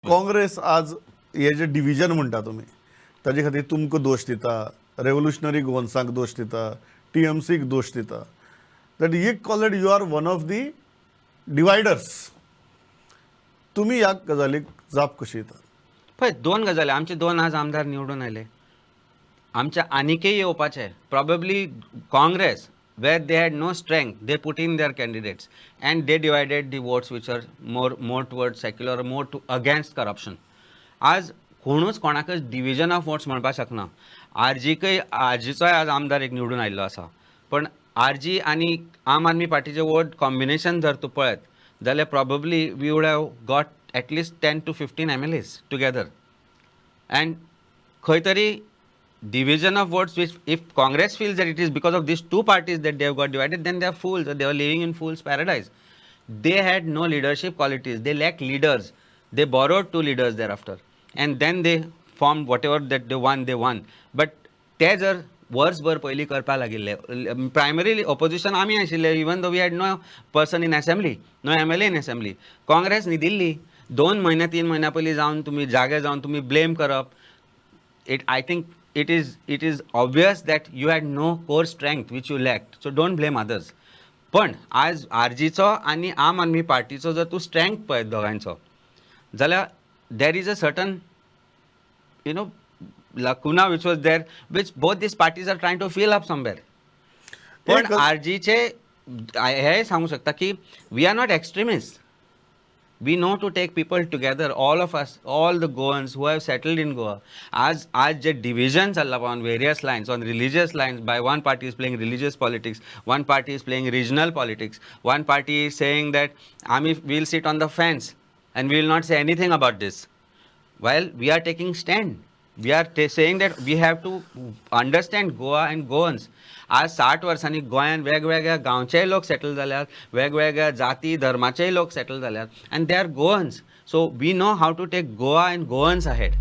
काँग्रेस आज हे जे डिविजन म्हणटा तुमी, ताजे खातीर तुमकां दोश दिता, रेवोल्युशनरी गोवन्सांक दोश दिता, टीएमसीक दोश दिता, that you call it, you are one of the dividers. तुमी ह्या गजालीक जाप कशी दितात? पळय, दोन गजाली. आमचे दोन आज आमदार निवडून आयले, आमचे आनिकय येवपाचे. Probably Congress, where they had no strength, they put in their candidates and they divided the votes which are more toward secular, more to against corruption. आज कोणूच कोणाकच डिविजन ऑफ वोट्स म्हणपाक शकना. आरजीकय, आरजीचोय आज आमदार एक निवडून आयिल्लो आसा, पण आरजी आनी आम आदमी पार्टीचे वोट कॉम्बिनेशन जर तूं पळयत जाल्यार probably we would have got at least 10 to 15 MLAs together. And खंय तरी division of votes, which if Congress feels that it is because of these two parties that they have got divided, then they are fools. They are living in fool's paradise. They had no leadership qualities. They lacked leaders. They borrowed two leaders thereafter. And then they formed whatever that they won, they won. But ते जर वर्सभर पयलीं करपाक लागिल्ले, primarily opposition आमी आशिल्ले, even though we had no person in assembly, no MLA in assembly. Congress न्हिदिल्ली. 2 म्हयने, 3 म्हयन्या पयलीं जावन तुमी जागे जावन तुमी ब्लेम करप, it I think it is obvious that you had no core strength, which you lacked, so don't blame others. पण आज आरजीचो आनी आम आदमी पार्टीचो जर तूं स्ट्रेंथ पळयत दोगांयचो जाल्यार there is a certain lacuna which was there, which both these parties are trying to fill up somewhere. पण आरजीचे हे सांगू शकता की we are not extremist. We know to take people together, all of us, all the Goans who have settled in Goa. आज जे division चल्ला on various lines, on religious lines, by one party is playing religious politics, one party is playing regional politics, one party is saying that आमी will sit on the fence and we will not say anything about this. While we are taking stand, we are saying that we have to understand Goa and Goans. आज 60 वर्सांनी गोंयांत वेगवेगळ्या गांवचेय लोक settle जाल्यात, वेगवेगळ्या जाती धर्माचेय लोक सेटल जाल्यात, and they are Goans, so we know how to take Goa and Goans ahead.